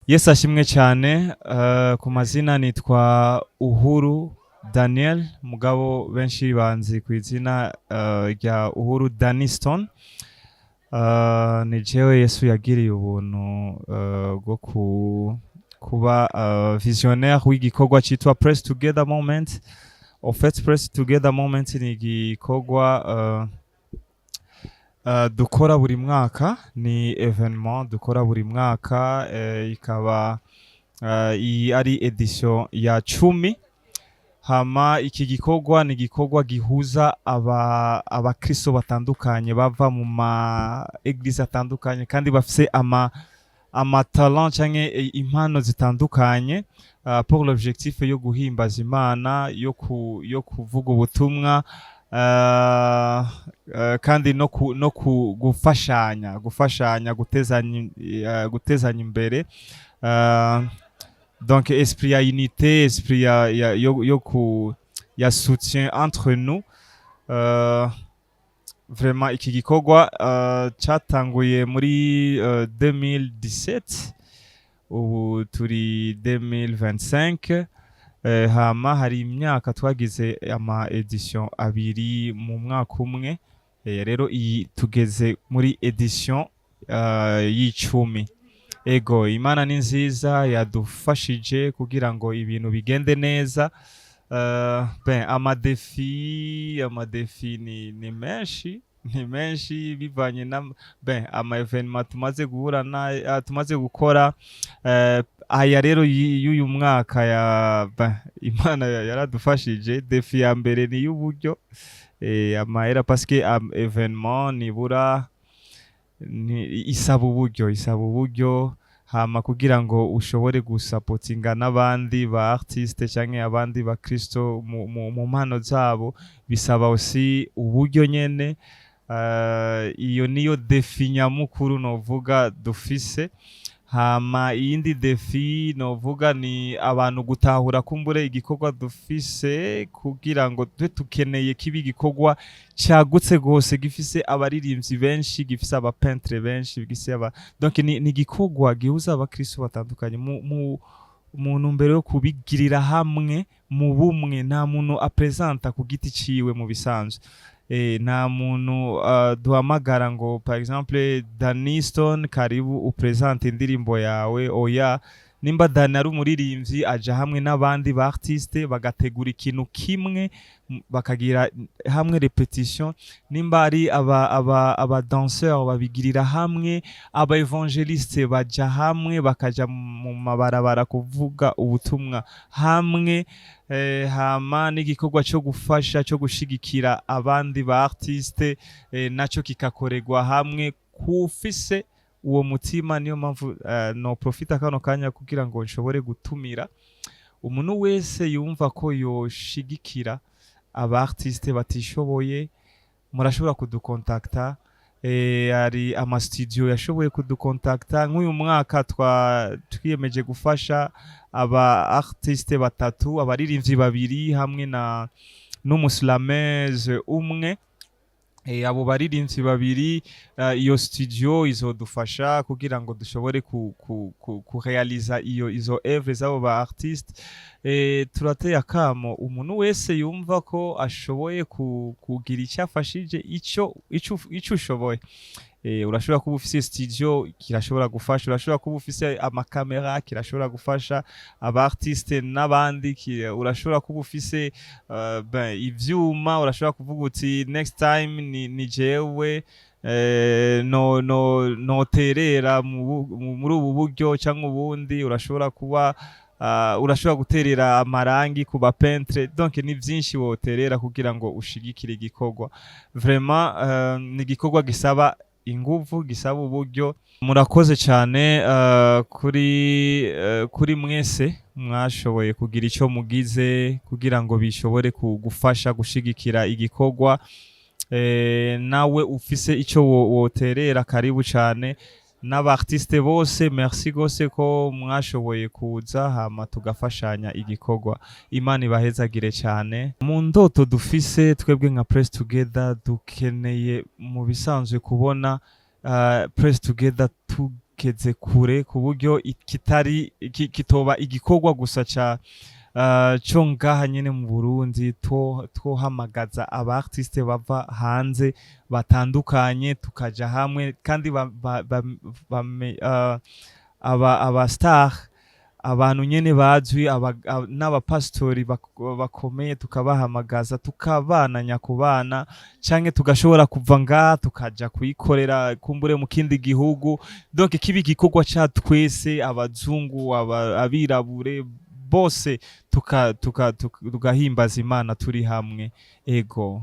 Yesu ashimwe cyane. Ku mazina nitwa Uhuru Daniel, mugabo benshi banzi ku izina rya Uhuru Daniston. Ni jewe Yesu yagiriye ubuntu bwo kuba visionnaire w'igikorwa cyitwa Press Together Moment. En fait, Press Together Moment ni igikorwa dukora buri mwaka, ni événement dukora buri mwaka, ikaba iyi ari édition ya 10. Hama iki gikorwa ni igikorwa gihuza abakristo batandukanye bava mu ma église atandukanye kandi bafise ama talent canke impano zitandukanye, pour l'objectif yo guhimbaza Imana, yo kuvuga ubutumwa, kandi no gufashanya gutezanya imbere. Donc esprit ya unité, esprit ya yo, yo ku ya soutien entre nous. Vraiment iki gikorwa cyatanguye muri 2017, ubu turi 2025. Hama hari imyaka twagize ama édition abiri mu mwaka umwe. Rero iyi tugeze muri édition y'icumi. Ego, Imana ni nziza, yadufashije kugira ngo ibintu bigende neza. Ben, ama défis ni menshi, ni menshi bivanye na, ben, ama événement tumaze guhura na tumaze gukora. Aya rero y'uyu mwaka ya, ben, Imana yaradufashije. Défi ya mbere ni y'uburyo, amahera, parce que événement nibura ni isaba uburyo, isaba uburyo. Hama kugira ngo ushobore gusapotinga n'abandi ba artiste canke abandi ba Kristo mu mpano zabo, bisaba aussi uburyo nyene. Iyo niyo défi nyamukuru novuga dufise. Hama iyindi défi novuga ni abantu gutahura kumbure igikorwa dufise, kugira ngo tube tukeneye kiba igikorwa cagutse gose, gifise abaririmbyi benshi, gifise aba peintre benshi, gifise aba, donc ni igikorwa gihuza abakristo batandukanye mu ntumbero yo kubigirira hamwe mu bumwe. Nta muntu apresenta ku giti ciwe mu bisanzwe. Nta muntu duhamagara ngo, par exemple, "Daniston, karibu upresente indirimbo yawe." Oya, nimba Dani ari umuririmbyi, aja hamwe n'abandi ba artiste bagategura ikintu kimwe, bakagira hamwe répétition. Nimba ari aba danseur, babigirira hamwe. Aba évangéliste baja hamwe, bakaja mu mabarabara kuvuga ubutumwa hamwe. Hama n'igikorwa cyo gufasha, cyo gushigikira abandi ba artiste, naco kikakorerwa hamwe kufise uwo mutima. Niyo mpamvu no profita kano kanya kugira ngo nshobore gutumira umuntu wese yumva ko yoshigikira aba artiste batishoboye. Murashobora kudukontakta. Hari ama studio yashoboye kudukontakta. Nk'uyu mwaka twiyemeje gufasha aba artiste batatu, abaririmbyi babiri hamwe na n'umu slameuse umwe. Abo baririmbyi babiri, iyo studio izodufasha kugira ngo dushobore kurealiza izo œuvre z'abo ba artiste. Turateye akamo umuntu wese yumva ko ashoboye kugira icyo afashije, ico ushoboye. Urashobora kuba ufise studio, kirashobora gufasha. Urashobora kuba ufise amakamera, kirashobora gufasha aba artiste n'abandi. Urashobora kuba ufise ben, ivyuma, urashobora kuvuga uti "Next time ni jewe no noterera muri ubu buryo cyangwa ubundi." Urashobora kuba urashobora guterera amarangi ku ba peintre. Donc ni vyinshi woterera kugira ngo ushigikire igikorwa. Vraiment ni igikorwa gisaba inguvu, gisaba uburyo. Murakoze cyane kuri mwese mwashoboye kugira icyo mugize kugira ngo bishobore gufasha gushigikira igikorwa. Nawe ufise icyo woterera, karibu cyane. N'aba artiste bose, merci gose ko mwashoboye kuza, hama tugafashanya igikorwa. Imana ibahezagire cyane. Mu ndoto dufise twebwe nka Press Together, dukeneye mu bisanzwe kubona Press Together Tugeze kure ku buryo kitari kitoba igikorwa gusa ca co ngaha nyene mu Burundi, twohamagaza aba artiste bava hanze batandukanye, tukaja hamwe kandi ba, ba, ba, ba, aba star, abantu nyene bazwi, n'abapasitori bakomeye, tukabahamagaza, tukabana nyakubana, canke tugashobora kuva ngaha tukaja kuyikorera kumbure mu kindi gihugu. Donc kiba igikorwa ca twese, abazungu, abirabure bose, tugahimbaza Imana turi hamwe, ego.